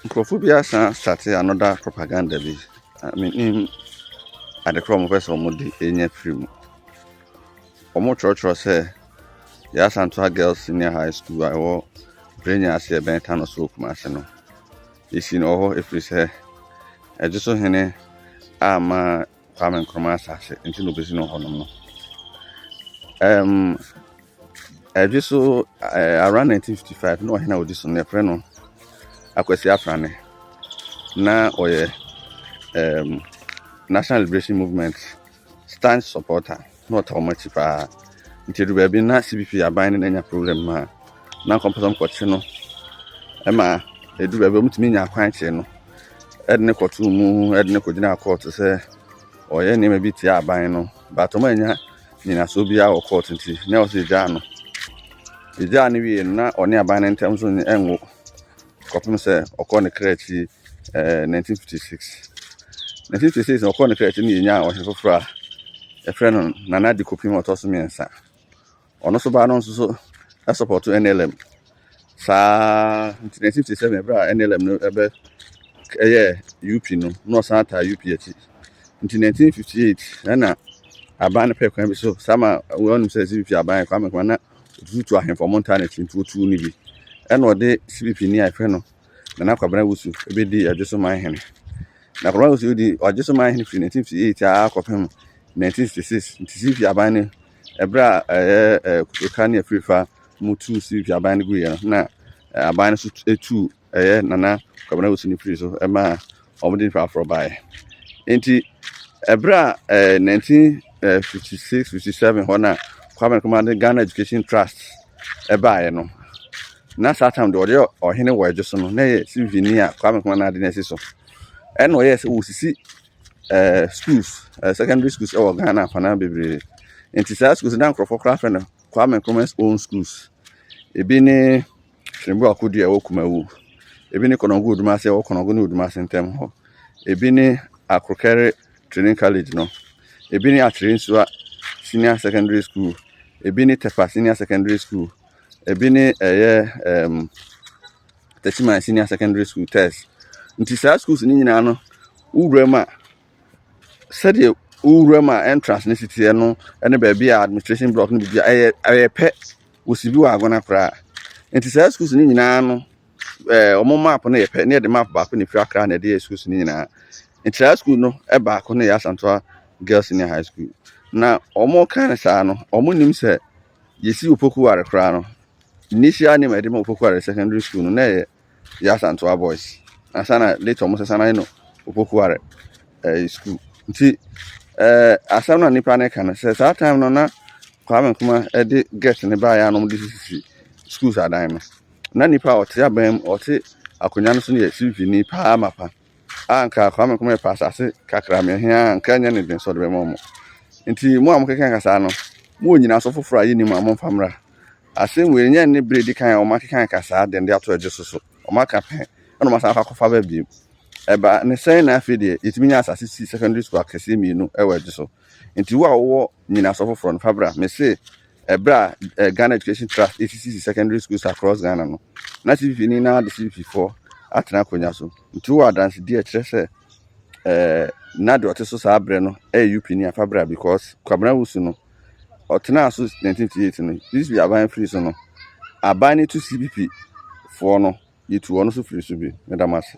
Nkurɔfoɔ bi asan start another propaganda bi. Mennim ade korɔ a wɔpɛ sɛ wɔde nya firi mu. Wɔretwerɛtwerɛ sɛ Yaa Asantewaa Girls Senior High School a ɛwɔ Brenya ase a ɛbɛn Tano so wɔ Kumasi no, yɛsii no wɔ hɔ ɛfiri sɛ Ɛgyeso hene amma Kwame Nkrumah asase nti na ɔbɛsi no wɔ hɔnom no. Ɛgyeso around 1955 na ɔhene a ɔdi so no yɛfrɛ no Akwasi Afrane. Na ɔyɛ National Liberation Movement staunch supporter na ɔta wɔn akyi paa. Nti ɛduru baabi na CPP aban no anya problem ma na nkɔmpɛ sɛ ɔmkɔkye no ma ɛduru baabi ɔmutumi nya akwan kyee no ɛde ne kɔtoo mu, ɛde ne kɔgyina court sɛ ɔyɛ nneɛma bi tia aban no, but ɔmo anya nyinasoɔ biara wɔ court, nti na ɛwɔ sɛ yɛgyaa no. Yɛgyaa no wie no, na ɔne aban no ntam so ɛnwo kɔpem sɛ ɔkɔɔ ne kra akyi 1956. 1956 na ɔkɔɔ ne kra akyi no, yɛnyaa ɔhene foforɔ a yɛfrɛ no Nana Adi Kopim a ɔtɔ so mmiɛnsa. Ɔno nso baa no nso so ɛsupport NLM saa, nti 1957 ɛberɛ a NLM no ɛbɛ ɛyɛ UP no, na ɔsan taa UP akyi. Nti 1958 ɛna aban no pɛ kwan bi so saa ma wɔnim sɛ CPP aban Kwame Nkrumah na otutu ahemfo ɔmo ntaa n'akyi, nti otuu no bi ɛna ɔde CPP ni a yɛfrɛ no Nana Kwabena Wusu ɛbɛdi Ɛdweso man hene. Na Kwabena Wusu di Ɔdweso man hene firi 1958 a akɔpem 1966. Nti CPP aban no ɛberɛ a ɛyɛ Kotoka ne Afirifa mu tuu CPP aban no guiɛ no, na aban no nso etuu ɛyɛ Nana Kwabena Wusu no firi so ɛma wɔde nipa aforɔ baeɛ. Nti ɛberɛ a 1956 57 hɔ na Kwame Nkrumah de Ghana Education Trust ɛbaeɛ no, na saa time deɛ ɔde ɔhene wɔ ɛdwo so no na yɛ CPP ni a Kwame Nkrumah na ade no asi so, ɛna ɔyɛɛ sɛ wɔsisi schools, secondary schools ɛwɔ Ghana afanaa bebree. Nti saa schools na nkurɔfoɔ koraa frɛ no Kwame Nkrumah's own schools. Ebi ne Tweneboa Akodua a ɛwɔ Kumawu, ebi ne Kɔnɔngo Odumase a ɛwɔ Kɔnɔngo ne Odumase ntam hɔ, ebi ne Akrokɛre Training College no, ebi ne Akyerɛ Senior Secondary School, ebi ne Tepa Senior Secondary School, ebi ne ɛyɛ Techiman Senior Secondary School test. Nti saa schools no nyinaa no, wowura mu a, sɛdeɛ wowura mu a entrance ne si teɛ no ne baabi a administration block no bibi ɛyɛ pɛ. Wosi bi wɔ Agona koraa. Nti saa schools no nyinaa no, ɔmo map no yɛ pɛ ne yɛde map baako na efiri Accra na yɛde yɛ schools no nyinaa. Nti saa school no ɛbaako no yɛ Asantewa Girls Senior High School. Na ɔmo ka no saa no, ɔmo nim sɛ yɛsi Opoku Ware koraa no, initial name a yɛde ma Opoku Ware Secondary School no na yɛ Yaa Asantewaa Boys ansa na later ɔmo sesa na yɛ no Opoku Ware school. Nti asɛm no a nipa no ka no sɛ saa time no na Kwame Nkrumah ɛde GET ne baeɛ a na ɔmo de sisi schools adan no, na nipa a ɔte aban mu, ɔte akonnwa no so no yɛ CPP ni paa mapa a nka Kwame Nkrumah yɛ asase kakra mmeɛhia a nka nyɛ ne den sɛ ɔde bɛma ɔmo. Nti mo a mokeka kasa no, mo wɔ nyinaso foforɔ a yɛnim a momfa mmra. Asɛm wei nyɛ ne bere di kan a ɔmo akeka kasa den de ato agye so so ɔmo aka pɛn ɛna ɔmo asan akɔ akɔfa ba bio. Ɛba ne sɛn na afei deɛ yɛtumi nya asase si secondary school akɛseɛ mmienu ɛwɔ agye so? Nti wo a wowɔ nyinaso foforɔ no, fa bra. Mese ɛberɛ a Ghana Education Trust esisi secondary schools across Ghana no, na CPP ni na de CPP foɔ atena akonnwa so. Nti wowɔ adansedie a ɛkyerɛ sɛ na deɛ ɔte so saa berɛ no ɛyɛ UP ni a, fa bra, because Kwabena Wusu no ɔtenaa so 1958 no, CPP aban firi so no, aban no to CPP foɔ no yɛtu ɔno nso firi so bi. Meda mo ase.